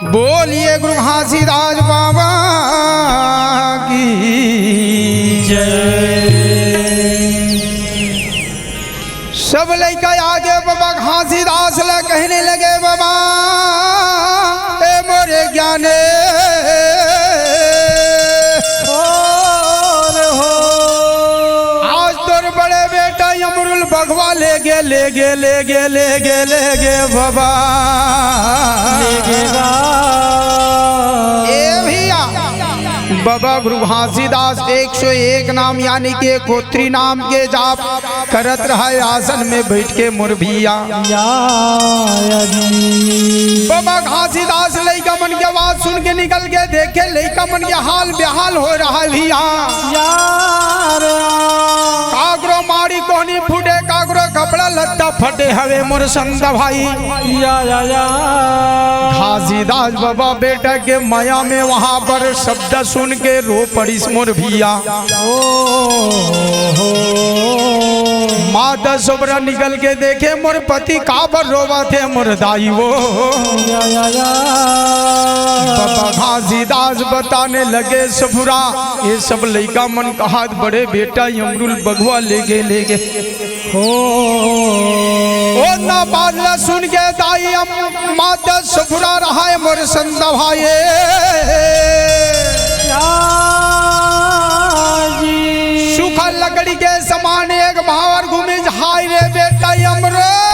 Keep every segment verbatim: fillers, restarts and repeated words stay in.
बोलिए गुरु घासीदास बाबा की जय। सब लइका आगे बाबा घासीदास ला कहने लगे, "बाबा, ए मोरे ज्ञाने, और हो, आज तोर बड़े बेटा अमरुल बघवा ले गे, ले गे, ले गे, ले गे, ले गे बाबा।" ले गे गा। ए भैया, बाबा गुरु घासीदास एक सौ एक नाम यानी कि गोत्री नाम के जाप करत रहय, आसन में बइठ के मोर भैया। या, या जी। बाबा घासीदास लइका मन के बात सुन के निकल के देखे, लइका मन के हाल बेहाल हो रहय भैया। यार। काकरो माड़ी कोहनी फूटे, काकरो कपड़ा लत्ता फटे हवे मोर संत भाई। या, या, या। घासीदास बाबा बेटा के मया में वहां पर शब्द सुन के रो पड़िस मोर भैया। ओ हो। माता सोबरा निकल के देखे, "मोर पति काबर रोवत हे मोर दाई वो?" या, या, या। बाबा घासीदास बताने लगे, "सोबरा, ये सब लइका मन कहत बड़े बेटा अमरुल बघवा ले गे, ले गे।" हो। ओ ना बात ला सुन के दाई अम-, माता सोबरा रहय मोर संत भाई। या जी। सूखा लकड़ी के समान एक भांवर घूमिस, "हाय रे बेटा अमरो।"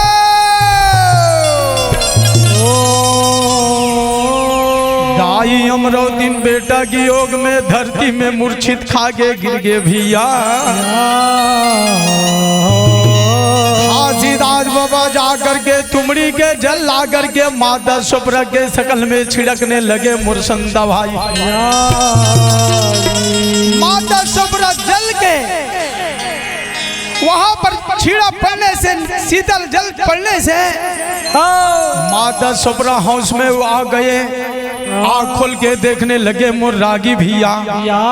ओ। दाई अमरो दिन बेटा के योग में धरती में मूर्छित खा के गिर गे भैया। घासीदास बाबा जा करके तुमड़ी के जल ला करके माता सोबरा के शकल में छिड़कने लगे मोर संत भाई। माता सोबरा जल के वहां पर छीड़ा पड़ने से, शीतल जल पड़ने से माता सोबरा होश में आ गए। आँख खोल के देखने लगे मोर रागी भैया। या,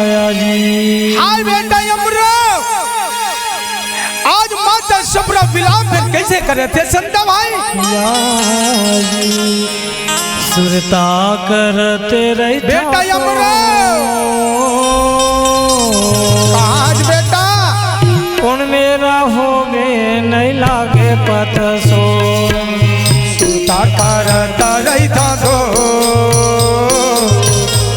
या जी। हाय बेटा अमरो, आज माता सोबरा विलाप में कैसे करे थे संता भाई? या जी। सुरता करत रहिथंव बेटा अमरो। आज बेटा कोन मेरा होबे नइ लागे पता सोर। सुरता करत रहिथंव तो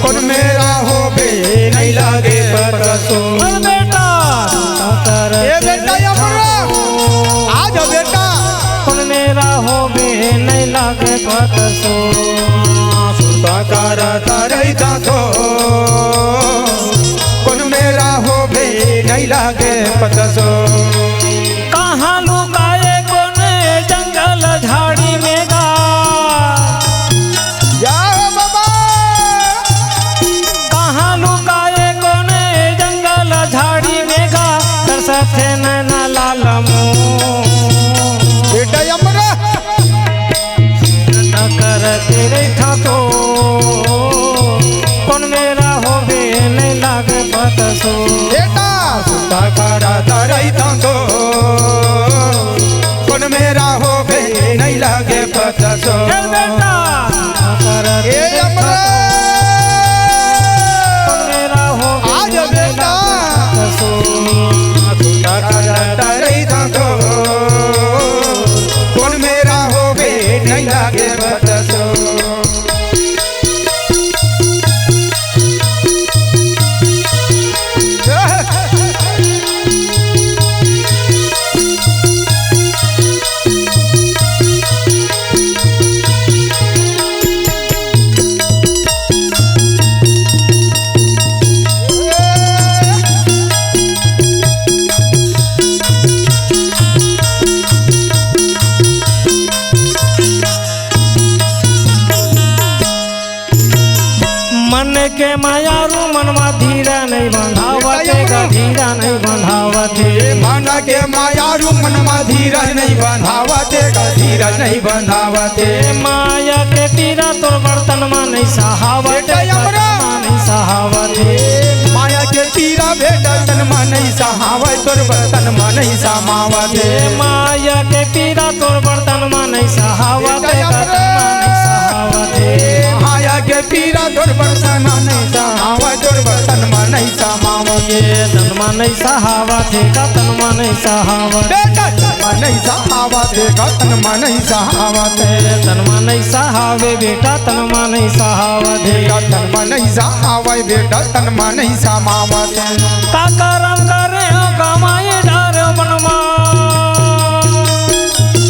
कोन मेरा होबे नइ लागे पता सोर। अरे बेटा, सुरता करत ए बेटा अमरो, आ जा बेटा। कोन मेरा होबे नइ लागे पता सोर। सुरता करत रहिथंव तो कोन मेरा होबे नइ लागे पता सोर। कहाँ लुकाए कोन जंगल झाड़ी में गा? या हो बाबा। कहाँ लुकाए कोन जंगल झाड़ी में गा? तरसथे नैना लाल मोर। बेटा अमरो। सुरता करत रहिथंव तो कोन मेरा होबे नइ लागे पता सोर। बेटा। सुरता करत रहिथंव तो कोन मेरा होबे नइ लागे पता सोर। चल बेटा। सुरता करत ए अमरो। कोन मेरा होबे आ जा बेटा। सुरता करत रहिथंव तो कोन मेरा होबे नइ लागे पता सोर। मन के मायारू मन मा धीरा नइ बंधावथे गा, धीरा नइ बंधावथे। मन के मायारू मन मा धीरा नइ बंधावथे गा, धीरा नइ बंधावथे। माया के पीरा तोर बर्तन मा नइ सहावथे, बेटा अमरो। बर्तन मा नइ सहावथे। माया के पीरा बेटा तन मा नइ सहावय, तोर बर्तन मा नइ समावथे। माया के पीरा तोर बर्तन मा नइ सहावथे, बेटा अमरो। बर्तन मा नइ सहावथे। समावत। ए तन मा नइ सहावत हे का, तन मा नइ सहावत। बेटा तन मा नइ सहावत हे का, तन मा नइ सहावत। ए तन मा नइ सहावे बेटा, तन मा नइ सहावत हे। बेटा तन मा नइ सहावय, बेटा तन मा नइ समावत। का करम करे हो कमाई डारे बन मा।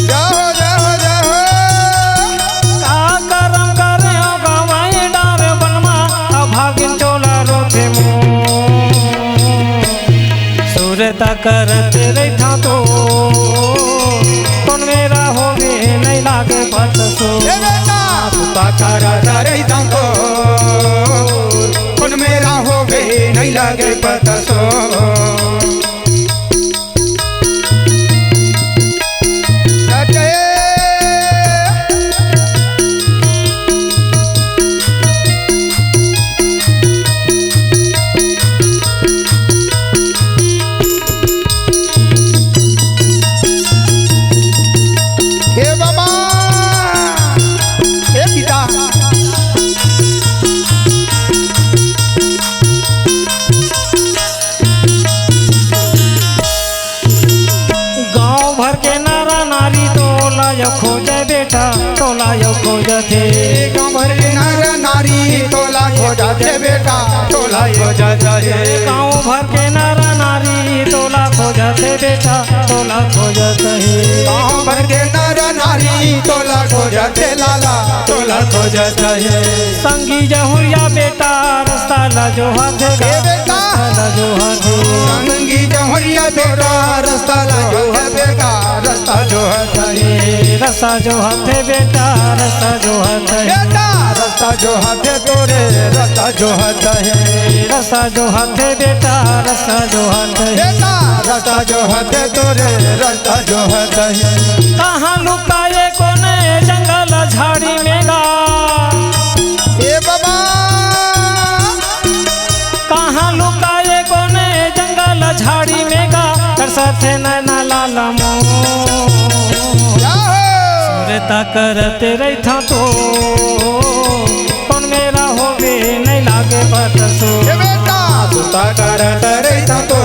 जय हो, जय हो, जय हो। का करम करे हो कमाई डारे बन मा, अभागिन टोला रोथे मोर। सुरता करत रहिथंव तो, कोन मेरा होवे नइ लागे पता सोर। ए बेटा, सुरता करत रहिथंव तो, कोन मेरा होवे नइ लागे पता सोर। हे बाबा, हे पिता। गांव भर के नरा नारी तोला यो खोजे बेटा, तोला यो खोजत हे। गांव भर के नरा नारी तोला खोजत हे बेटा, तोला खोजत हे। गांव भर के नरा नारी तोला खोजत हे बेटा, तोला खोजत हे। गांव भर के नरा नारी तोला खोजत हे लाला, तोला खोजत हे। संगी जहुरिया बेटा रस्ता ला जोहत हे गा, ए बेटा। रस्ता ला जोहत हे। संगी जहुरिया बेटा रस्ता ला जोहत हे गा, रस्ता जोहत हे। रस्ता जोहत हे बेटा, रस्ता जोहत हे। बेटा रस्ता जोहत हे तोरे, रस्ता जोहत हे। रस्ता जोहत हे बेटा, रस्ता जोहत हे। बेटा रस्ता जोहत हे तोरे, रस्ता जोहत हे। कहाँ लुकाए कोने जंगल झाड़ी में गा। ए बाबा। कहाँ लुकाए कोने जंगल झाड़ी में गा, तरसथे नैना लाल मोर। या हो। सुरता करत रहिथंव तो, कोन मेरा होवे नइ लागे पता सोर। ए बेटा, सुरता करत रहिथंव तो,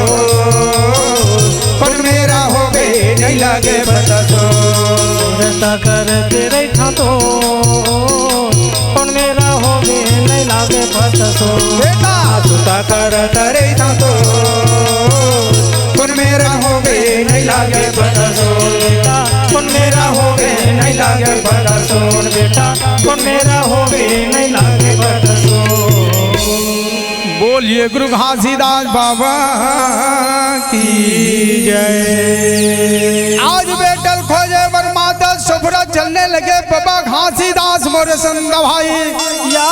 कोन मेरा होवे नइ लागे पता सोर। सुरता करत रहिथंव तो, कोन मेरा होवे नइ लागे पता सोर। बेटा सुरता करत रहिथंव तो, कोन मेरा होवे नइ लागे पता सोर। बेटा कोन मेरा होवे नइ लागे पता सोर। बेटा कोन मेरा होवे नइ लागे पता सोर। बोलिए गुरु घासीदास बाबा की जय। आज बेटा ल खोजे बर माता सफुरा चलने लगे बाबा घासीदास मोर संत भाई। या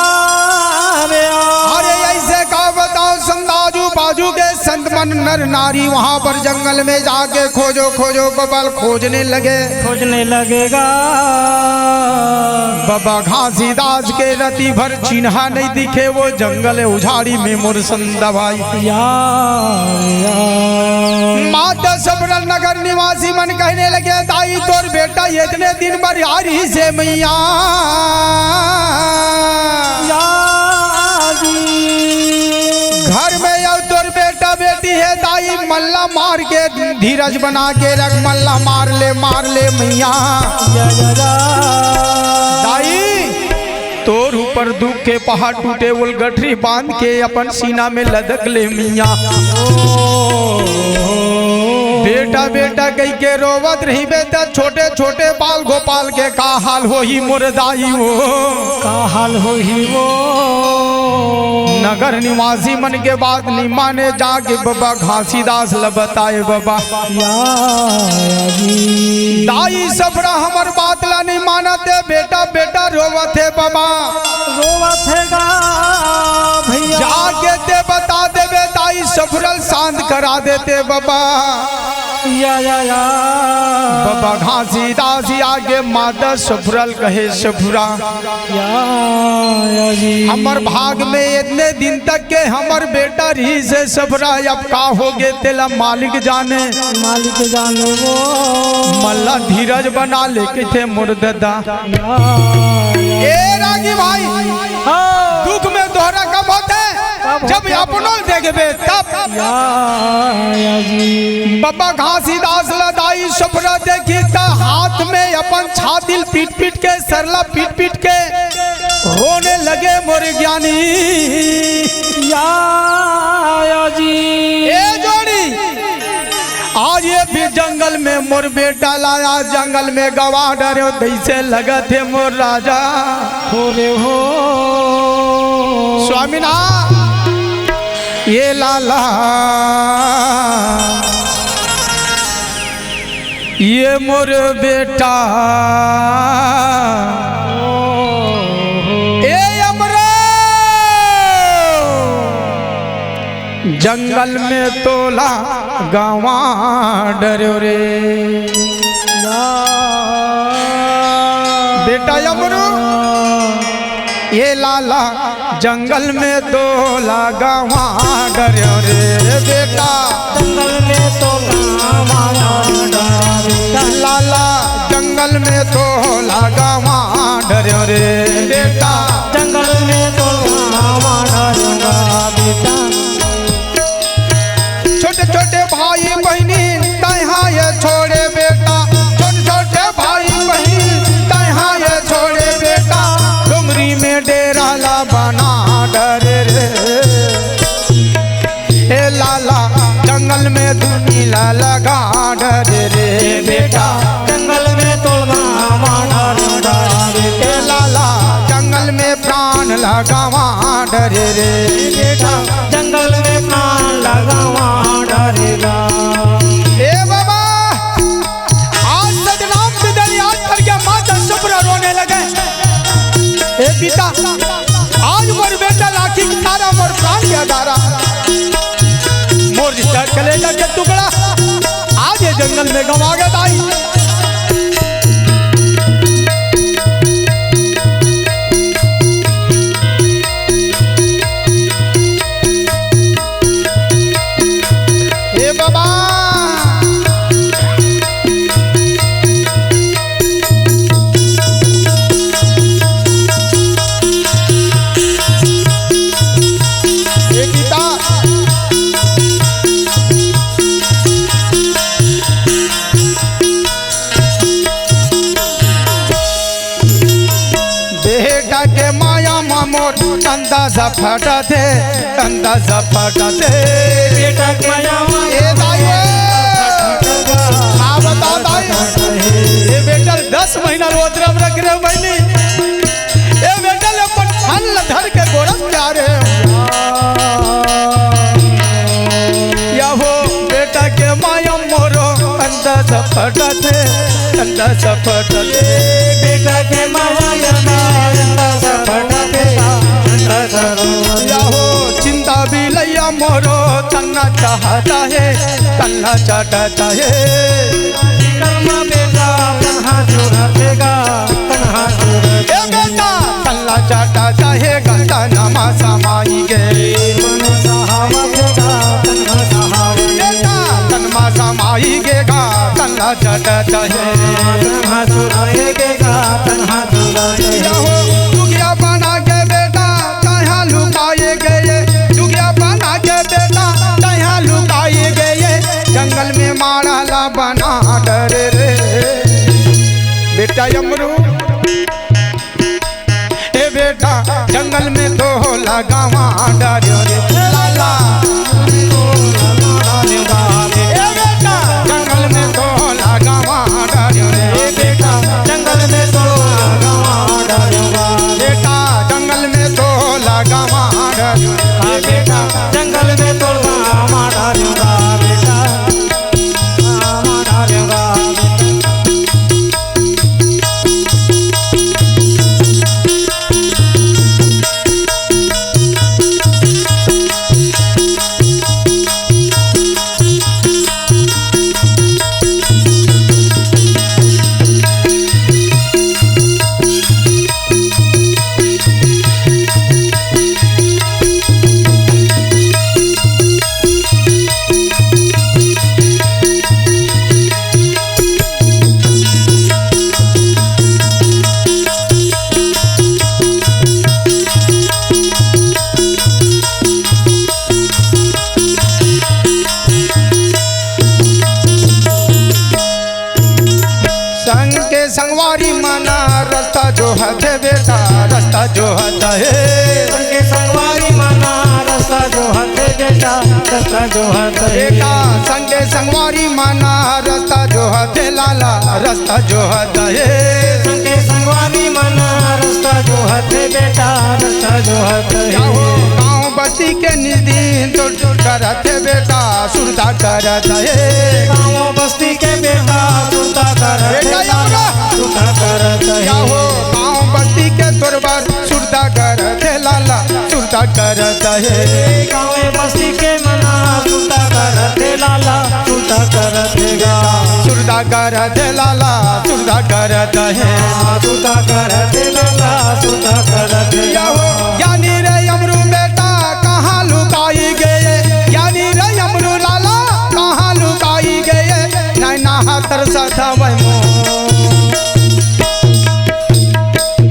रे या। अरे अइसे का बतावंव संत, आजू बाजू के संत मन नर नारी वहां पर जंगल में जाके खोजो खोजो बाबा ल खोजने लगे। खोजने लगे गा। बाबा घासीदास के रति भर चिन्हा नइ दिखे, वो जंगल उजाड़ी में मोर संत भाई। या, या। माता सफुरा ल नगर निवासी मन कहने लगे, दाई तोर बेटा एतने दिन बर आ रिहिसे मइया। या जी। घर में अउ तोर बेटा बेटी हे दाई, मन ला मार के धीरज बना के रख, मन ला मार ले, मार ले मइया। या, या, या। दाई तोर ऊपर दुख के पहाड़ टूटे, ओला गठरी बांध के अपन सीना में लदक ले मइया। बेटा, बेटा कहिके रोवत रहिबे त छोटे, छोटे बाल गोपाल के का हाल होही मोर दाई हो। का हाल होही वो। नगर निवासी मन के बात नइ माने, जाके बाबा घासीदास ल बताए बाबा। या, या जी। दाई सफुरा हमर बात ला नइ मानत हे, बेटा, बेटा रोवत हे बाबा। रोवत हे गा भइया। जाके ते बता देबे, दाई सफुरा ल शांत करा देते बाबा। या, या, या। बाबा घासीदास आगे माता सफुरा ल कहे, सफुरा। या, या जी। हमर भाग में एतने दिन तक के हमर बेटा रिहिसे सफुरा, अब का होगे तेला मालिक जाने। मालिक जाने वो। मन ला धीरज बना ले कहिथे मोर ददा। या, या। ए रागी भाई, हाँ। दुख में दोहरा कब होथे? जब अपनो देखबे तब। या, या जी। बाबा घासीदास ला दाई सपना देखी त हाथ में अपन छाती ल पीट पीट के, सरला पीट पीट के रोने लगे मोर ज्ञानी। या, या जी। ए जोड़ी, आज ये भी जंगल में मोर बेटा ला, जंगल में गवा डरेंव, तइसे लगत हे मोर राजा। हो रे हो। स्वामीनाथ, ये लाला, ये मोर बेटा, ए अमरो, जंगल में तोला गवा डरेंव रे। बेटा अमरो, ए लाला, जंगल में तोला गवा डरेंव रे बेटा। जंगल में तोला गवा डरेंव रे बेटा। लाला, जंगल में तोला गवा डरेंव रे बेटा। जंगल में तोला गवा डरेंव रे बेटा। छोटे छोटे भाई बहिनी तैं हा ये छोड़े बेटा, छोटे छोटे भाई बहिनी तैं हा ये छोड़े बेटा, डोंगरी में डेरा ला बना डरेंव रे। ए लाला, जंगल में धुनी ला लगा डरेंव रे बेटा। जंगल में तोला गवा डरेंव रे। ए लाला, जंगल में प्राण ला गवा डरेंव रे बेटा। जंगल में प्राण ला गवा डरेंव रे। ए बाबा, आज सतनाम पिदर याद करके माता सुभद्रा रोने लगे। ए पिता, आज मोर बेटा लाखी तारा मोर प्राण के अधारा, मोर जिंदा कलेजा के टुकड़ा, आज ये जंगल में गवा गे दाई। ए बाबा। ए गीता। बेटा के माया मा मोर तन सा फटथे, तन सा फटथे। बेटा के माया मा ए दाई, का बता दाई? ए बेटा दस महीना रोज रम रख रहे हो बहिनी। ए बेटा ले अपन हल धर के गोरस प्यारे। या हो बेटा के माया मोरो अंदा सपटते, अंदा सपटते। बेटा के माया अंदा सपटते, अंदा सपटते। या हो चिंता बिलैया मोरो तन्ना चाहता है, तन्ना चाहता है। कर्मा बेटा तन्हा चुरातेगा, तन्हा चुरातेगा। ए बेटा तन्ना चाहता है, गंदा नमा समाई गे। मन सहावत का तन्हा सहावत। बेटा तनमा समाई गेगा, तन्ना चाहता है। तन्हा चुरातेगा, तन्हा चुरातेगा। या हो दुगिया बना के बेटा तैं हा लुकाए गे, दुगिया बना के बेटा तैं हा लुकाए गे, जंगल में मारा ला बना डरेंव रे। बेटा अमरू, ए बेटा जंगल में तोला गवा डरेंव रे लाला। ए बेटा जंगल में तोला गवा डरेंव रे। ए बेटा जंगल में तोला गवा डरेंव रे। बेटा जंगल में तोला गवा डरेंव रे। ए बेटा जंगल में तोला गवा डरेंव रे। बेटा गवा डरेंव रे। जोहत हे बेटा, रस्ता जोहत हे। संगे संगवारी मन ह रस्ता जोहत हे बेटा, रस्ता जोहत हे। बेटा, संगे संगवारी मन ह रस्ता जोहत हे लाला, रस्ता जोहत हे। संगे संगवारी मन ह रस्ता जोहत हे बेटा, रस्ता जोहत हे। या हो गाँव बस्ती के निधि तो करत हे बेटा, सुरता करत हे। गाँव बस्ती के बेटा सुरता करत हे बेटा, लाला, सुरता करत हे। या हो गाँव बस्ती के तोर बर सुरता करत हे लाला, सुरता करत हे। गाँव बस्ती के मन ह सुरता करत हे लाला, सुरता करत हे गा। सुरता करत हे लाला, सुरता करत हे। सुरता करत हे लाला, सुरता करत हे। या हो ज्ञानी रे अमरू बेटा, कहाँ लुकाई गए? ज्ञानी रे अमरू लाला, कहाँ लुकाई गए? नैना हतर सधावै मोर।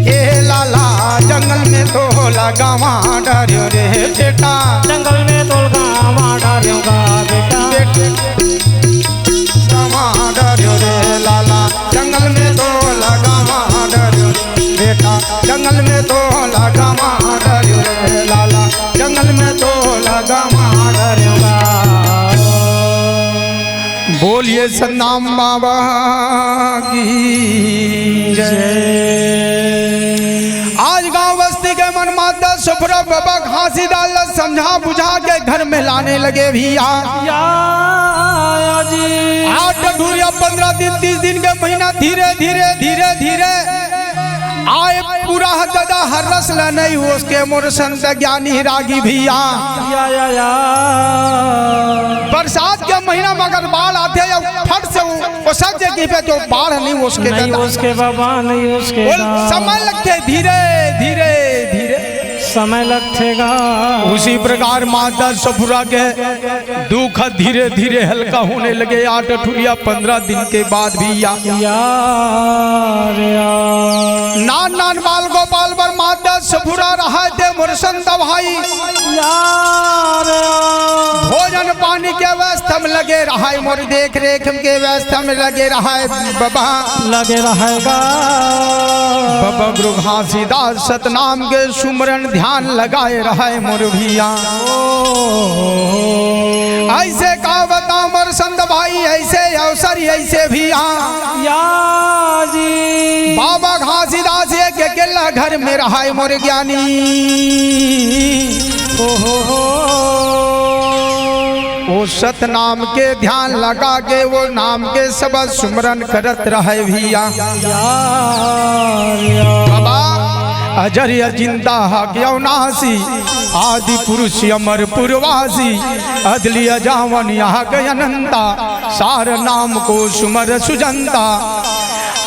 ए लाला, जंगल में तोला गवां डारेंव रे बेटा। जंगल में तोला गवां डारेंव गा बेटा। बेट-, गवां डारेंव रे लाला, जंगल में तोला गवां डारेंव रे बेटा। जंगल में तोला गवां डारेंव रे लाला, जंगल में तोला गवां डारेंव गा। बोलिए सतनाम बाबा की जय। आज गांव बस्ती के मन माता सफुरा बाबा घासीदास ला समझा बुझा के घर में लाने लगे भैया। या, या जी। आठ अठुरिया, पन्द्रह दिन, तीस दिन के महीना धीरे धीरे धीरे धीरे आय पूरा ह ददा हर रस ल नइ ओसके मोर संत ज्ञानी रागी भैया। या, या, या। बरसात के महीना में अगर बाढ़ आथे या फट से ओ-, ओसक जे कहिबे तो बाढ़ नइ ओसके नइ ददा। ओसके बाबा, नइ ओसके बोल, गा। समय लगथे धीरे, धीरे, धीरे। समय लगथे गा। उसी प्रकार माता सफुरा के दुख धीरे धीरे हल्का होने लगे। आठ अठुरिया पन्द्रह दिन के बाद भैया। यार, यार। नान नान बाल गोपाल बर माता सफुरा रहय ते मोर संत भाई। यार, यार। भोजन पानी के व्यवस्था में लगे रहय, मोर देख रेख के व्यवस्था में लगे रहय बाबा। लगे रहय गा। बाबा गुरु घासीदास सतनाम के सुमरन ध्यान लगाए रहय मोर भैया। अइसे का बतांव मोर संत भाई, अइसे अवसर, अइसे भैया। या जी। बाबा घासीदास एक अकेला घर में रहय मोर ज्ञानी। ओ हो हो। ओ सतनाम के ध्यान लगा के ओ नाम के सबद सुमरन करत रहय भैया। यार, यार। बाबा, अजर अजिंदा हक अविनाशी, आदि पुरुष अमर पुरवासी, अदली अजावन अहक अनंता, सार नाम को सुमर सुजंता।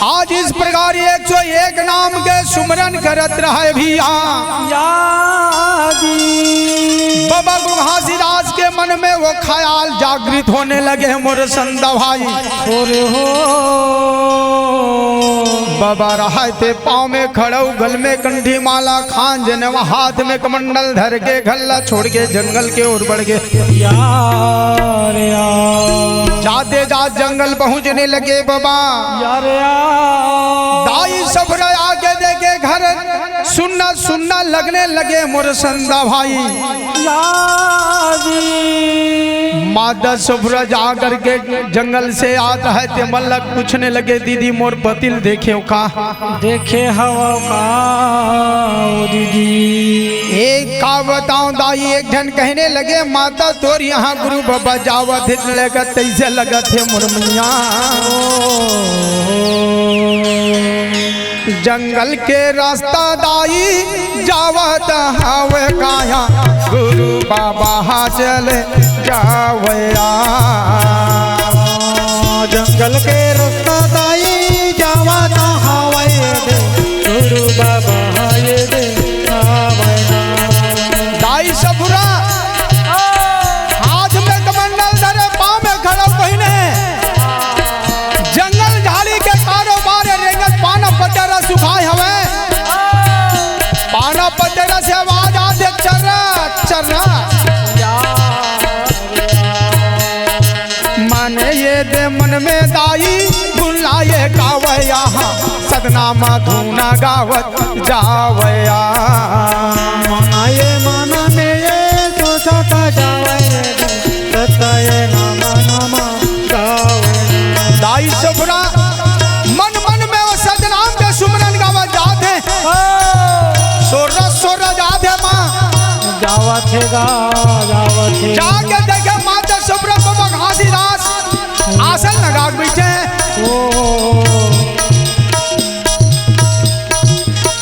आज इस प्रकार एक सौ एक नाम के सुमरन करत रहय भैया। या जी। बाबा गुरु घासीदास के मन में वो ख्याल जागृत होने लगे मोर संत भाई। अरे हो। बाबा रहय ते पाँव में खड़उ, गल में कंठी माला, खान जनेवा, हाथ में कमंडल धर के घर ला छोड़ के जंगल के ओर बढ़ गे। यार, यार। जाते जात जंगल पहुँचने लगे बाबा। यार, यार। दाई सफुरा आके देखे घर सुन्ना सुन्ना लगने लगे मोर संत भाई। या जी। माता सफुरा जा करके जंगल से आत रहय ते मन ला पूछने लगे, दीदी मोर पति ल देखे हो का? देखे हवव का ओ दीदी? ए का बतांव दाई, एक झन कहने लगे, माता तोर यहाँ गुरु बाबा जावत हे, लगत तइसे लगत हे मोर मइया। जंगल के रस्ता दाई जावत हवय काया, गुरु बाबा हा चले जावया। जंगल के रस्ता दाई जावत हवय दे, गुरु बाबा हा ये दे आवया। दाई सफुरा हाथ में कमंडल धरे, पाँव में खड़ा पहिने, जंगल झाड़ी के कारोबार रेंगत पाना पटेरा सुखाय हवय। पाना पटेरा से आवाज आथे, चर्रा, चर्रा। मन ये दे मन में दाई, सुन ला ये गावया, सदनाम धुन गावत जावया। मन ये मन में ये सोचत जावय, सत्य नाम नाम गावय। दाई सफुरा मन मन में वो सतनाम के सुमरन गावत जात हे। ओ। सोर सोर जात हे माँ। गावत हे गा, गावत हे। जाके देखे माता सफुरा बाबा घासीदास आसन लगा के बैठे हे। ओ।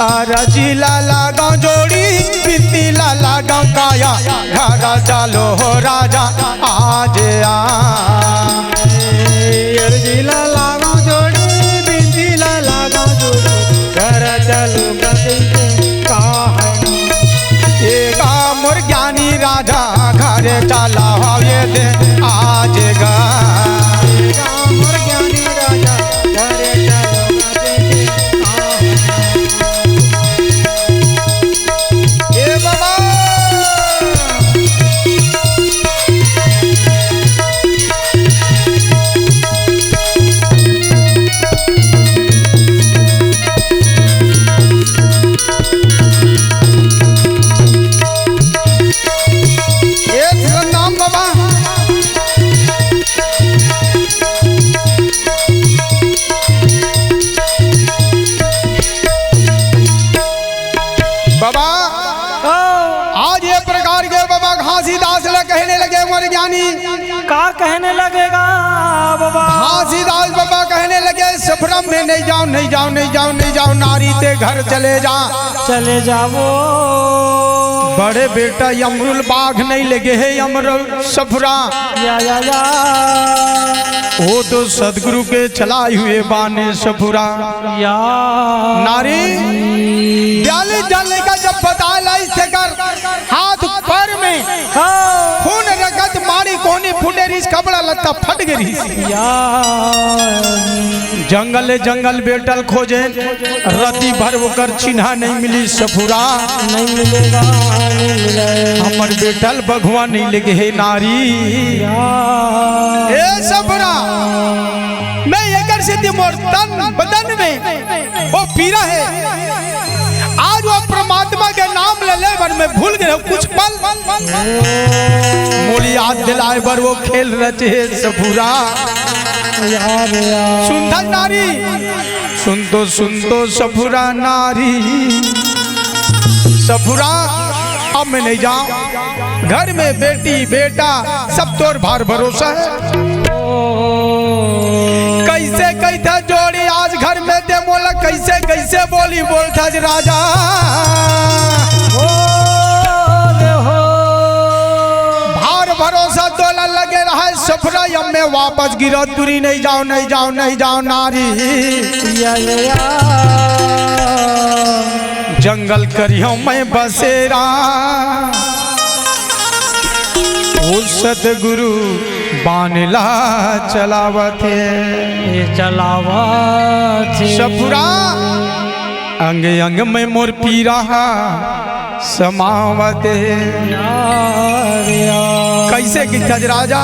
अरजी ला लगाओ जोड़ी, बिनती ला लगाओ काया, घर चालो हो राजा आज आ। अरजी ला लगाओ जोड़ी, बिनती ला लगाओ जोड़ी, घर चालो कहीं का है। ए गा मोर ज्ञानी राजा, घर चाला हवे दे आज गा। ए गा मोर ज्ञानी राजा, घर चाला हवे दे आज। ए बाबा। ए प्रणाम बाबा। बाबा, ओ। आज ये प्रकार के बाबा घासीदास ला कहने लगे मोर ज्ञानी। का कहने लगेगा बाबा? घासीदास बाबा कहने लगे, सफुरा में नहीं जाओ, नहीं जाओ, नहीं जाओ, नहीं जाओ, नारी ते घर चले जा। चले जावो। बड़े बेटा यमरुल बाघ नहीं लगे हे, यमरुल सफुरा। या, या, या। वो तो सदगुरु के चलाए हुए बाने सफुरा। या। नारी, बयालीस झन लइका जब बताए लाइस तेकर हाथ पैर में हाँ। खून रगत माड़ी कोहनी फूटे रिहिस, कपड़ा लत्ता फट गे रिहिस। या। जंगल ले जंगल बेटल खोजे, रति भर ओकर चिन्हा नहीं मिली सफुरा। नहीं मिलेगा, नहीं मिलेगा। हमर बेटल बघवा नहीं लगे हे नारी। या। ए सफुरा, मैं एकर सेती मोर तन बदन में वो पीरा हे। आज वो परमात्मा के नाम ले ले मन में भूल गए हो कुछ पल। मोली याद दिलाए बर वो खेल रचे हे सफुरा। यार, यार। सुन धन नारी, सुन तो, सुन तो सफुरा नारी। सफुरा, अब मैं नहीं जाऊं। घर में बेटी, बेटा, सब तोर भार भरोसा हे। कइसे कहिथा जोड़ी आज घर में ते मोला, कइसे, कइसे बोली बोलथा जी राजा। भार भरोसा तोला लगे रहे सफुरा, अब मैं वापस गिरौदपुरी नहीं जाओ, नहीं जाओ, नहीं जाओ नारी। या, या, या। जंगल करिहौं मैं बसेरा, ओ सतगुरु बान ला चलावत हे। ये चलावत हे। सफुरा अंग अंग में मोर पीरा समावत हे। यार, यार। कइसे कहिथा जी राजा?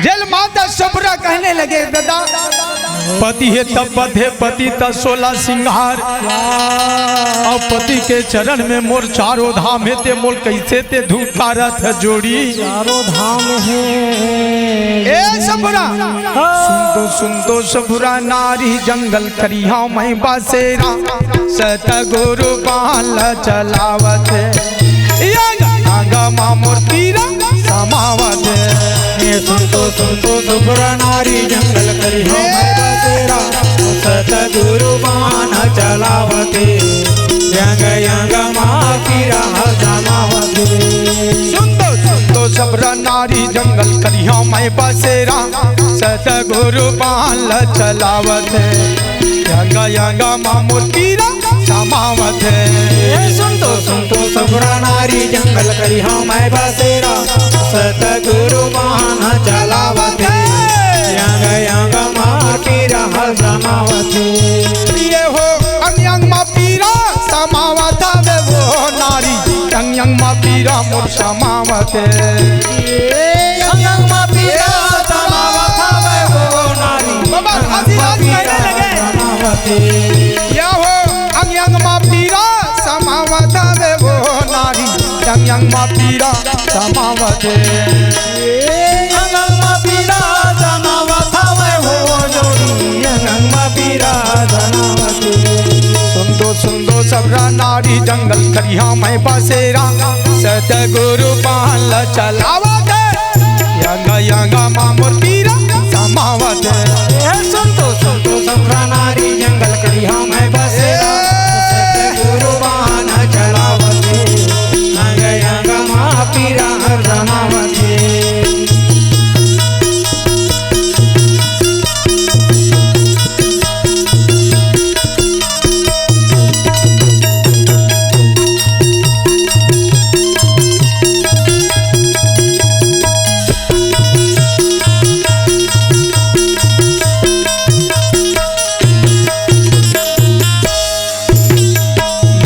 जेल माता सफुरा कहने लगे, दादा, पति हे तब बधे, पति त सोला सिंगार। अउ पति के चरण में मोर चारों धाम हे, ते मोल कइसे ते धुकारत जोड़ी। चारों धाम हे। ए सफुरा, हाँ। सुन तो, सुन तो सफुरा नारी, जंगल करिहौं मैं बसेरा, सतगुरु बान ला चलावत हे। अंग अंग मा मोर पीरा समावत हे। ए सुन तो, सुन तो सफुरा नारी, जंगल करिहौं मैं बसेरा, सतगुरु बान चलावत हे। अंग अंग मा पीरा समावत हे। सुन तो, सुन तो सफुरा नारी, जंगल करिहौं मैं बसेरा, सतगुरु बान ला चलावत हे। अंग अंग मा मोर पीरा समावत हे। ए सुन तो, सुन तो सफुरा नारी, जंगल करिहौं मैं बसेरा, सतगुरु बान चलावत हे। अंग अंग मा पीरा समावत हे। ए हो अंग अंग मा पीरा समावत हवे वो नारी, अंग अंग मा पीरा मोर समावत हे। ए अंग अंग मा पीरा समावत हवे वो मा पीरा समावत हे। अंग अंग मा पीरा समावत हवय हो जोड़ी, अंग अंग मा पीरा समावत हे। सुन तो, सुन तो सबरा नारी जंगल करिहा मैं बसेरा, सतगुरु बाण ल चलावत हे। अंग अंग मा मोर पीरा समावत हे। ए सुन तो, सुन तो सबरा नारी जंगल करिहा मैं बसेरा, सतगुरु बाण चलावत हे। अंग अंग मा पीरा समावत हे।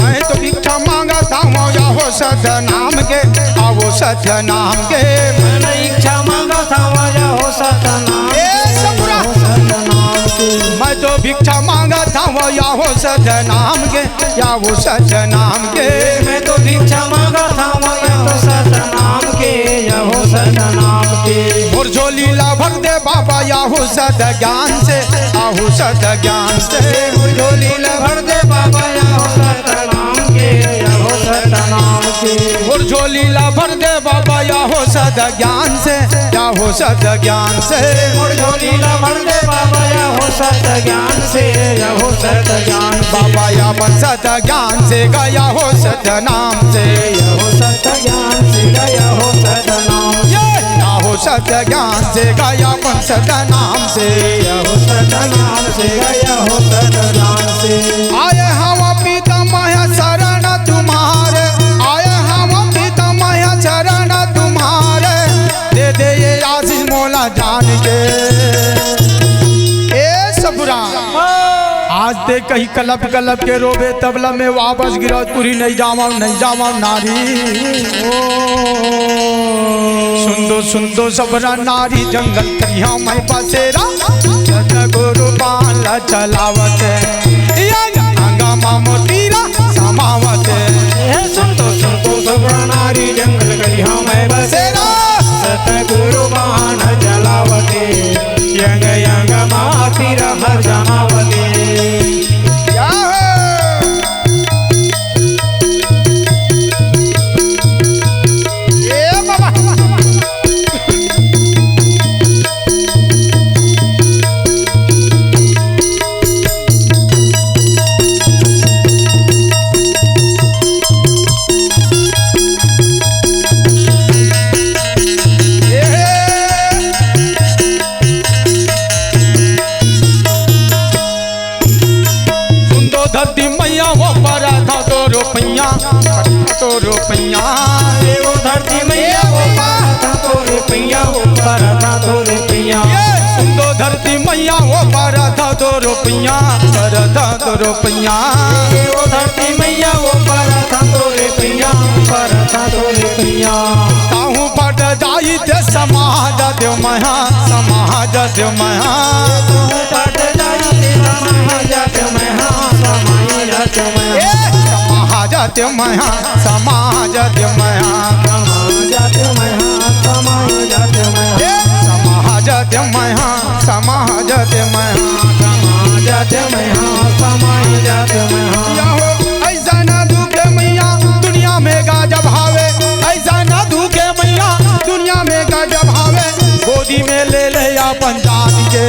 मैं तो भिक्षा मांगत हवं या हो सतनाम के, आवो सतनाम के। मैं इच्छा मांगत हवं या हो सतनाम ए के, सबुरा। हो सतनाम के। मैं तो भिक्षा मांगत हवं या हो सतनाम के, या हो सतनाम के। मैं तो भिक्षा मांगत हवं या हो सतनाम के, या हो सतनाम के। मोर झोली ला भर दे बाबा या हो सत ज्ञान से, या हो सत ज्ञान से। मोर झोली ला भर दे बाबा या हो सतनाम के, या हो सतनाम के। मोर झोली ला भर दे बाबा या हो सत ज्ञान से, या हो सत ज्ञान से। मोर झोली ला भर दे बाबा या हो सत ज्ञान से, या हो सत ज्ञान से। बाबा या अपन सत ज्ञान से गा या हो सतनाम से। या हो सत ज्ञान से गा या हो सतनाम से। या हो सत ज्ञान से गा या अपन सतनाम से। या हो सतनाम से गा या हो सतनाम से। आए हवं पितामह शरण तुम्हारे, आए हवं पितामह शरण तुम्हारे, दे दे ये आशीष मोला जान के। ए सबुरा, आज ते कहीं कलप कलप के रोबे तबला में वापस गिरौदपुरी नहीं जावं, नहीं जावं नारी। सुन दो, सुन दो सबरा नारी जंगल करिहा मैं बसेरा, सतगुरु बाण चलावत हे। अंग अंग मा मोर पीरा समावत हे। ए सुन तो, सुन तो, सबरा नारी जंगल करिहा मैं बसेरा, सतगुरु बाण चलावत हे। अंग अंग मा पीरा हर जमावत हे। या हो। ए बाबा। सुन दो धरती मैया, वो परत हंव तोर पैया, तोर पैया। ए वो धरती मैया, वो परत हंव तोर पैया, वो परत हंव तोर पैया। ए सुन दो धरती मैया, वो परत हंव तोर पैया, परत हंव तोर पैया। ए वो धरती मैया, वो परत हंव तोर पैया, परत हंव तोर पैया। ताहू फट जाई ते समाज देव महा, समाज देव महा। ताहू फट जाई ते समाज देव महा, समाज देव महा। ए, समाज देव महा, समाज देव महा। समाज देव महा, समाज देव महा। ए, समाज देव महा, समाज देव महा। समाज देव महा, समाज देव महा। या हो, ऐसा ना दुखे मैया, दुनिया में गजब हावे। ऐसा ना दुखे मैया, दुनिया में गजब हावे। गोदी में ले ले अपन जान के।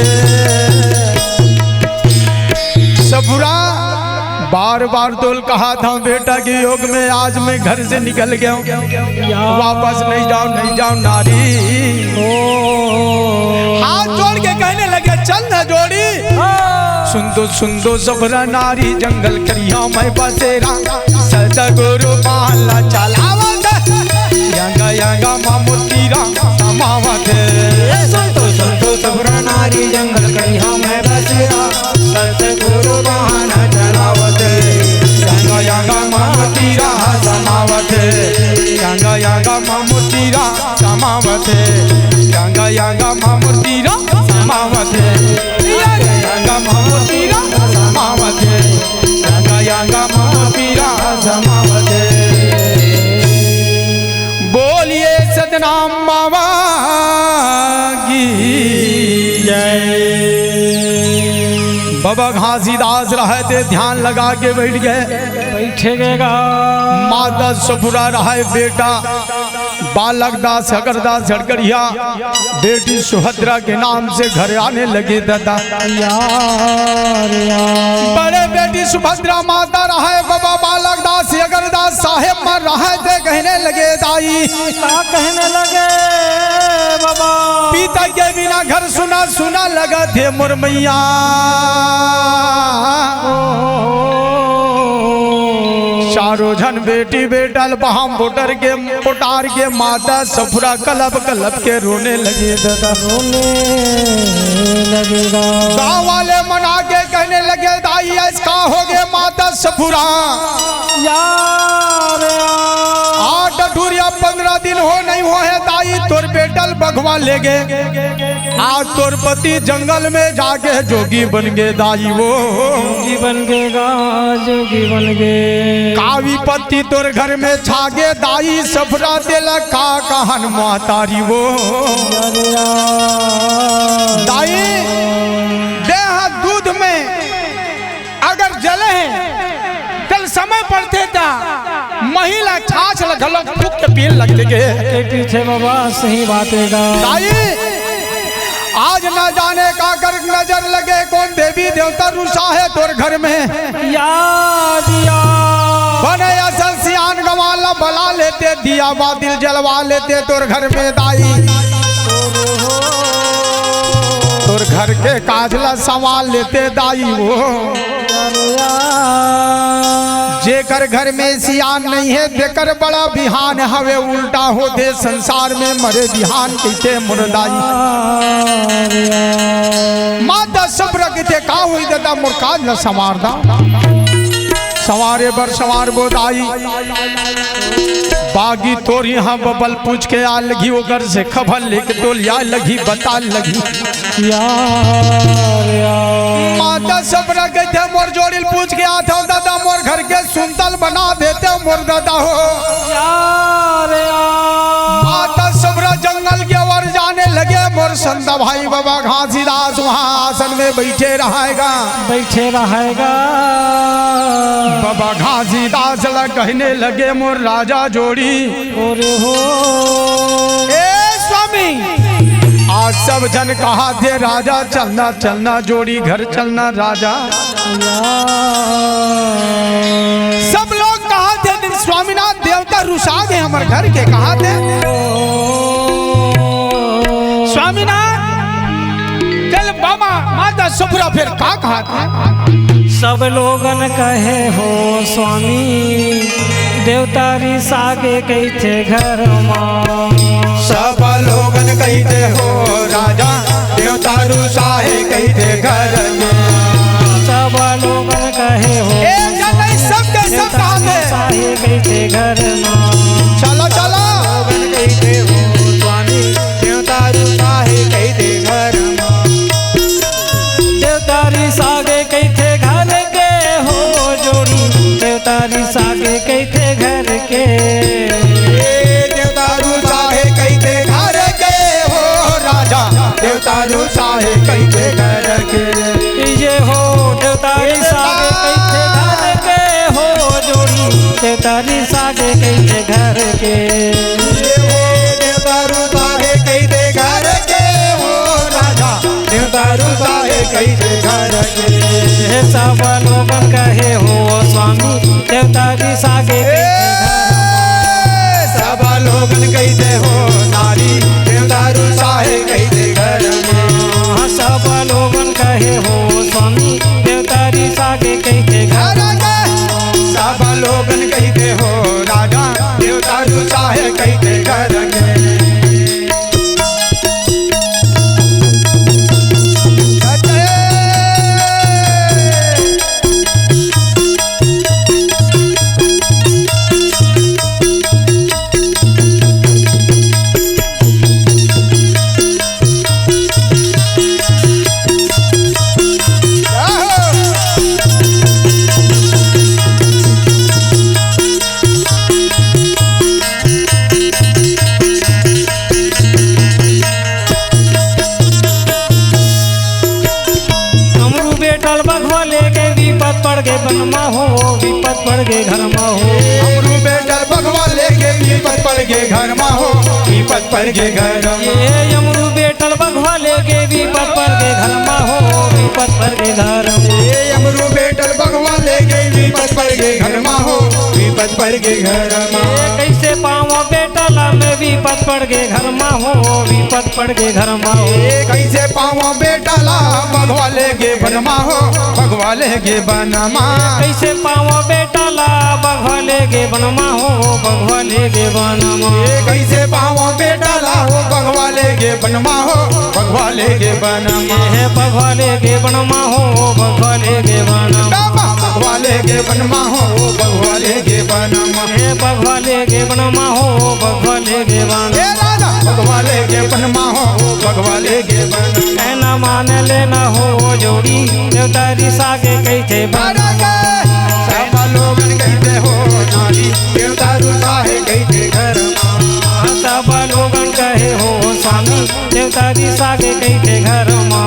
सबुरा, बार बार तोल कहा था बेटा कि योग में आज मैं घर से निकल गया हूँ, वापस नहीं जावं, नहीं जावं नारी। ओ। हाथ जोड़ के कहने लगे, चल ना जोड़ी। हाँ। सुन दो, सुन दो सबरा नारी, जंगल करिहा मैं बसेरा, सतगुरु बाण चलावत, अंग अंग मा मोर पीरा समावत। ए सुन तो, सुन तो सबरा नारी, जंगल करिहा मैं बसेरा, सतगुरु बाण चलावत। अंग अंग मा मोर पीरा समावत, अंग अंग मा मोर पीरा समावत, अंग अंग मा मोर पीरा समावत, अंग अंग मा मोर पीरा समावत, अंग अंग मा मोर पीरा समावत। बाबा घासीदास रहय ते ध्यान लगा के बइठ गे। बइठे गे गा। माता सफुरा रहय, बेटा बालक दास, हगरदास, झड़गड़िया, बेटी सुभद्रा के नाम से घर आने लगे दादा। यार, यार। बड़े बेटी सुभद्रा माता रहय, बाबा बालक दास, हगरदास साहेब मन रहय ते कहने लगे दाई। का कहने लगे बाबा? पिता के बिना घर सुना सुना लगथे मोर मइया। चारों झन बेटी बेटा ल बहाम बोटर के पोटार के माता सफुरा कलप कलप के रोने लगे दादा। रोने लगे गा। गाँव वाले मन आके कहने लगे, दाई अइस का होगे माता सफुरा? यार, यार। आठ अठुरिया पंद्रह दिन हो नइ होहे दाई, तोर बेटा ल बघवा लेगे। आज तोर पति जंगल में जाके जोगी बन गे दाई वो। जोगी बन गे गा, जोगी बन गे। का विपत्ति तोर घर में छागे दाई, सफुरा तेला का कहन महतारी वो। दाई, देह दूध में अगर जले हे, तेला समय पड़थे त मही ल छाछ ल घलो फूँक के पीन लगथे के। के पीथे बाबा, सही बात हे गा। दाई, आज ना जाने काकर नजर लगे, कोन देवी देवता रुसा हे तोर घर में। याद, याद। बने असन सियान गंवार ल बला लेते, दिया बाती ल जलवा लेते तोर घर में दाई। तोर घर के काज ल संवार लेते दाई वो। जेकर घर में सियान नइ हे, तेकर बड़ा बिहान हवे, उल्टा होथे संसार में मरे बिहान कहिथे मोर दाई। माता सफुरा कहिथे, का होही दादा, मोर काज ल संवार दा। संवारे बर संवारबो दाई। बागी तोर इहाँ बबल पूछ के आ लगही, ओकर से खबर लेके तोल या लगही, बता लगही। यार, यार। माता सफुरा कहिथे, मोर जोड़ी ल पूछ के आथव दादा, मोर घर के सुंदर बना देते मोर दादा हो। यार, यार। माता सफुरा जंगल के ओर जाने लगे, मोर संता भाई बाबा घासीदास वहाँ आसन में बइठे रहय गा। बइठे रहय गा। बाबा घासीदास ल कहने लगे, मोर राजा जोड़ी। अरे हो। ए स्वामी, आज सब झन कहथे राजा चलना, चलना जोड़ी घर चलना राजा। सब लोग कहथे दिन स्वामीनाथ देवता रुसा गे हमर घर के, कहथे स्वामीनाथ, चल बाबा माता सफुरा फेर का कहथे? सब लोगन कहे हो स्वामी, देवता रिसा गे कहिथे घर मा। सब लोगन कहिथे हो राजा, देवता रुसा हे कहिथे घर मा। सब लोगन कहे हो ए, जतई सबके सब देवता कहा दे। रुसा हे कहिथे घर मा। चलो, चलो। लोगन कहिथे हो स्वामी, देवता रुसा हे कहिथे घर मा। देवता रिसा गे कहिथे घर के हो जोड़ी, देवता रिसा गे कहिथे घर के। ए देवता रुसा हे कहिथे घर के हो राजा, देवता रुसा हे कहिथे घर के। ये हो देवता रिसा गे कहिथे घर के हो जोड़ी, देवता रिसा गे कहिथे घर के। ये हो देवता रुसा हे कहिथे घर के हो राजा, देवता रुसा हे कहिथे घर के। हे सब लोगन कहे हो स्वामी, देवता रिसा गे कहिथे घर। सब लोगन कहिथे हो नारी, देवता रुसा हे कहिथे घर मा। हाँ, सब लोगन कहे हो स्वामी, देवता रिसा गे कहिथे घर। सब लोगन कहिथे हो राजा, देवता रुसा हे कहिथे घर के। बघवा लेगे विपत पड़ गे बन मा हो, विपत पड़ गे घर मा हो। अमरू बेटल बघवा लेगे विपत पड़ गे घर मा हो, विपत पड़ गे घर मा। ए अमरू बेटल बघवा लेगे विपत पड़ गे घर मा हो, विपत पड़ गे घर मा। ए अमरू बेटल बघवा लेगे विपत पड़ गे घर मा हो, विपत पड़ गे घर मा। ए कइसे पावं बेटा ला मैं विपत पड़ गे घर मा हो, विपत पड़ गे घर मा हो। ए कइसे पावं बेटा ला बघवा लेगे बन मा हो, बघवा लेगे बन मा। कइसे पावं बेटा ला बघवा लेगे बन मा हो, बघवा लेगे बन मा। ए कइसे पावं बेटा ला हो बघवा लेगे बन मा हो, बघवा लेगे बन मा। ए बघवा लेगे बन मा हो, बघवा लेगे बन मा। बघवा लेगे बन मा हो, बघवा लेगे बन मा। ए बघवा लेगे बन मा हो, बघवा लेगे बन। ए राजा, बघवा लेगे बन मा हो, बघवा लेगे बन। कहना मान लेना हो जोड़ी, देवता रिसा के कहिथे बन। अरे के, सब लोगन कहिथे हो नारी, देवता रिसा हे कहिथे घर मा। सब लोगन कहे हो स्वामी, देवता रिसा के कहिथे घर मा।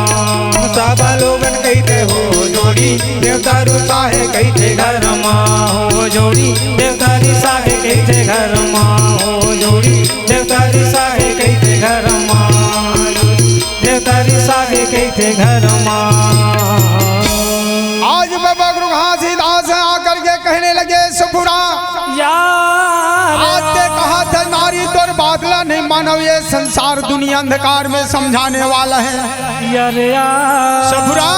सब लोगन कहिथे हो जोड़ी, देवता रिसा हे कहिथे घर मा। हो जोड़ी, देवता रिसा के कहिथे घर मा। हो जोड़ी, देवता रिसा के कहिथे घर मा। देवता रिसा के कहिथे घर मा। आज बाबा गुरु घासीदास आकर के कहने लगे, सफुरा, यार। आज ते कहा था नारी तोर बात ला नहीं मानव, ये संसार दुनिया अंधकार में समझाने वाला है। यार, यार। सफुरा,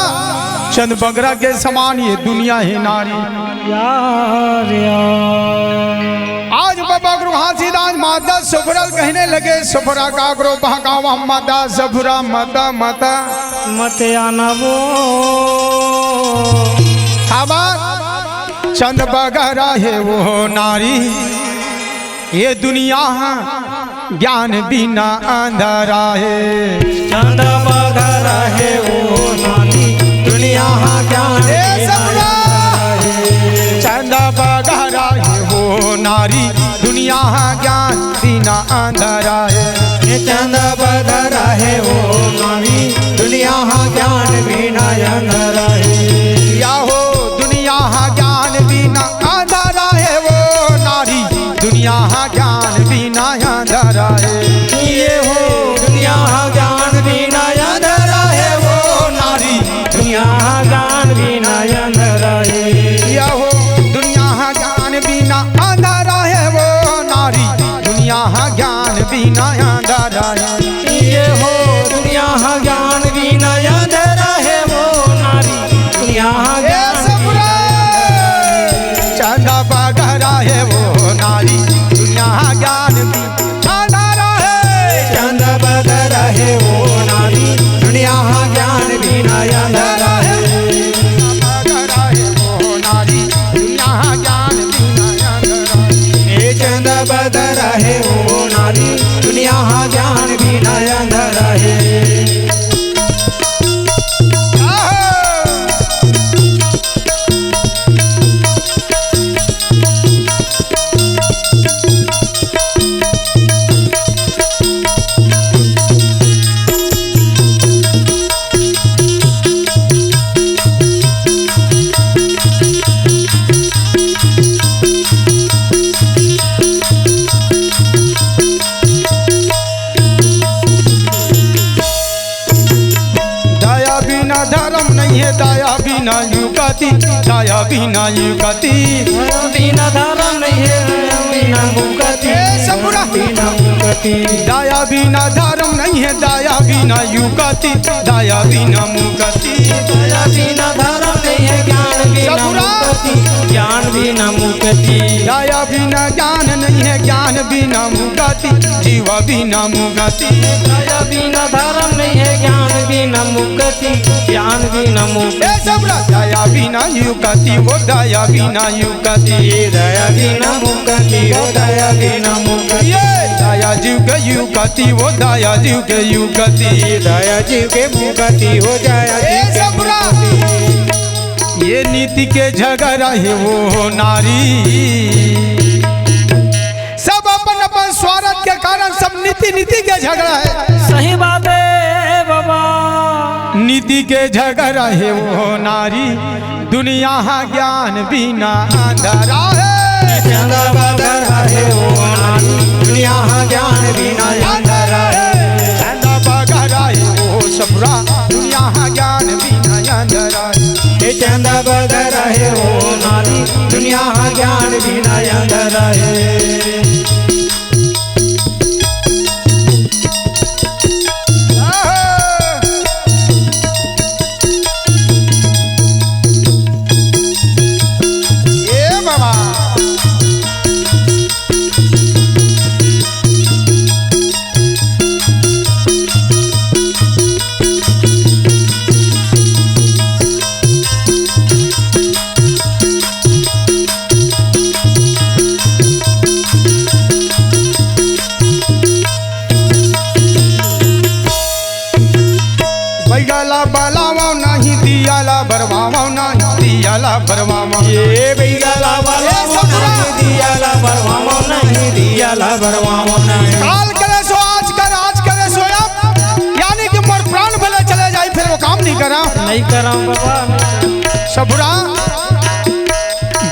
चंद बगरा के समान ये दुनिया है नारी। यार, यार। आज बाबा गुरु घासीदास माता सफुरा ल कहने लगे, सफुरा काकरो बहकावा माता सफुरा माता, माता। मत आना वो। का बात? चंद बगरा हे वो नारी, ये दुनिया ज्ञान बिना अंधरा हे। चंद बगरा हे वो नारी, दुनिया ज्ञान ए बिना सफुरा। अंधरा हे। चंद बगरा हे वो नारी, दुनिया ज्ञान बिना अंधरा हे। ए चंद बगरा हे वो नारी, दुनिया ज्ञान बिना अंधरा हे। या हो दुनिया ज्ञान बिना अंधरा हे वो नारी, दुनिया ज्ञान बिना अंधरा हे। ये हो दुनिया ज्ञान बिना अंधरा हे वो नारी, दुनिया ज्ञान बिना अंधरा हे। या हो दुनिया ज्ञान बिना अंधरा हे वो नारी, दुनिया ज्ञान बिना अंधरा हे। ये हो दुनिया ज्ञान बिना अंधरा हे वो नारी, दुनिया ए ज्ञान सफुरा। बिना अंधरा हे। चंद बगरा हे वो नारी, दुनिया ज्ञान बिना अंधरा हे। चंद बगरा हे वो नारी, दुनिया ज्ञान बिना अंधरा हे। चंद बगरा हे वो नारी, दुनिया ज्ञान बिना अंधरा हे। ए चंद बगरा हे वो नारी, दुनिया ज्ञान बिना अंधरा हे। दया बिना धरम नइ हे, दया बिना युगति, दया बिना युगति। बिना धरम नइ हे, बिना मुक्ति। ए, सब पूरा। बिना मुक्ति। दया बिना धरम नइ हे, दया बिना युगति, दया बिना मुक्ति। दया बिना धरम नइ हे, ज्ञान बिना सब पूरा। मुक्ति, ज्ञान बिना मुक्ति। दया बिना ज्ञान नइ हे, ज्ञान बिना मुक्ति, जीव बिना मुक्ति। दया बिना धरम नइ हे, ज्ञान बिना मुक्ति, ज्ञान बिना मुक्ति। ए सब रा-, दया बिना युगति, वो दया बिना युगति। दया बिना मुक्ति, वो दया बिना मुक्ति। ये दया जीव के युगति, वो दया जीव के युगति। दया जीव के मुक्ति, वो दया ए जीव के सब रा-, मुक्ति। ये नीति के झगड़ा हे वो नारी। सब अपन अपन स्वार्थ के कारण सब नीति नीति के झगड़ा हे। सही बात हे बाबा। नीति के झगरा हे वो नारी, दुनिया हा ज्ञान बिना अंधरा हे। चंदा बगरा हे वो नारी, दुनिया हा ज्ञान बिना अंधरा हे। चंदा बगरा हे वो सपुरा, दुनिया हा ज्ञान बिना अंधरा हे। ए चंदा बगरा हे वो नारी, दुनिया हा ज्ञान बिना अंधरा हे। ए बाबा। बैगा ला बलावो नहीं, दिया ला बरवावो नहीं, दिया ला बरवावो। ए बैगा ला बलावो नहीं, दिया ला बरवावो नहीं, दिया ला बरवावो नहीं। काल करे सो आज कर, आज करे सो अब, यानी कि मोर प्राण भले चले जाई, फिर वो काम नहीं करा। नहीं करा बाबा। सपुरा।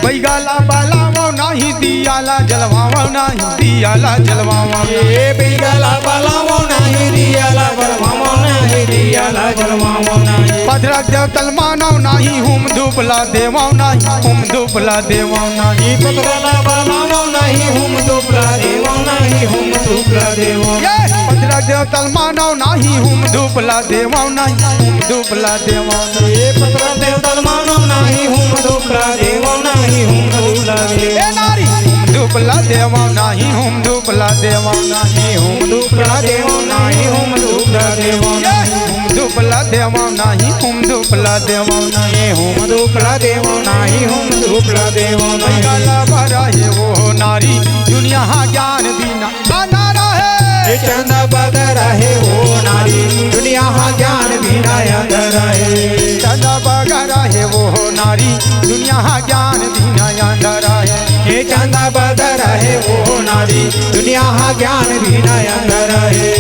बैगा ला बलावो नहीं, दिया ला जलवावो नहीं, दिया ला जलवावो। ए बैगा ला बलावो नहीं, दिया ला बरवावो नहीं, दिया ला जलवावो नहीं। पथरा देवतल मानो नहीं, हुम धूप ला देवो नहीं, हुम धूप ला देवो नहीं। पथरा ला बलावो नहीं, हुम धूप ला देवो नहीं, हुम धूप ला देवो। ए पथरा देवतल मानो नहीं, हुम धूप ला देवो नहीं, हुम धूप ला देवो। ए पथरा देवतल मानो नहीं, हुम धूप ला देवो नहीं, हुम धूप ला देवो। ए नारी, धूप ला देवो नहीं, हुम धूप ला देवो नहीं, हुम धूप ला देवो नहीं, हुम धूप ला देवो नहीं। ए, हुम धूप ला देवो नहीं, हुम धूप ला देवो नहीं, हुम धूप ला देवो नहीं, हुम धूप ला देवो नहीं। गला भरा हे वो नारी, दुनिया हा ज्ञान बिना अंधरा हे। ए चंदा बगरा हे वो नारी, दुनिया हा ज्ञान बिना अंधरा हे। चंदा बगरा हे वो नारी, दुनिया हा ज्ञान बिना अंधरा हे। ए चंदा बगरा हे वो नारी, दुनिया हा ज्ञान बिना अंधरा हे।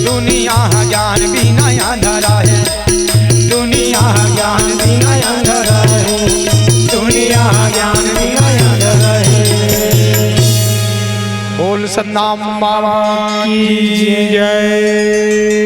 दुनिया हा ज्ञान बिना अंधरा हे। दुनिया हा ज्ञान बिना अंधरा हे। दुनिया हा ज्ञान बिना अंधरा हे। बोल सतनाम बाबा की जय।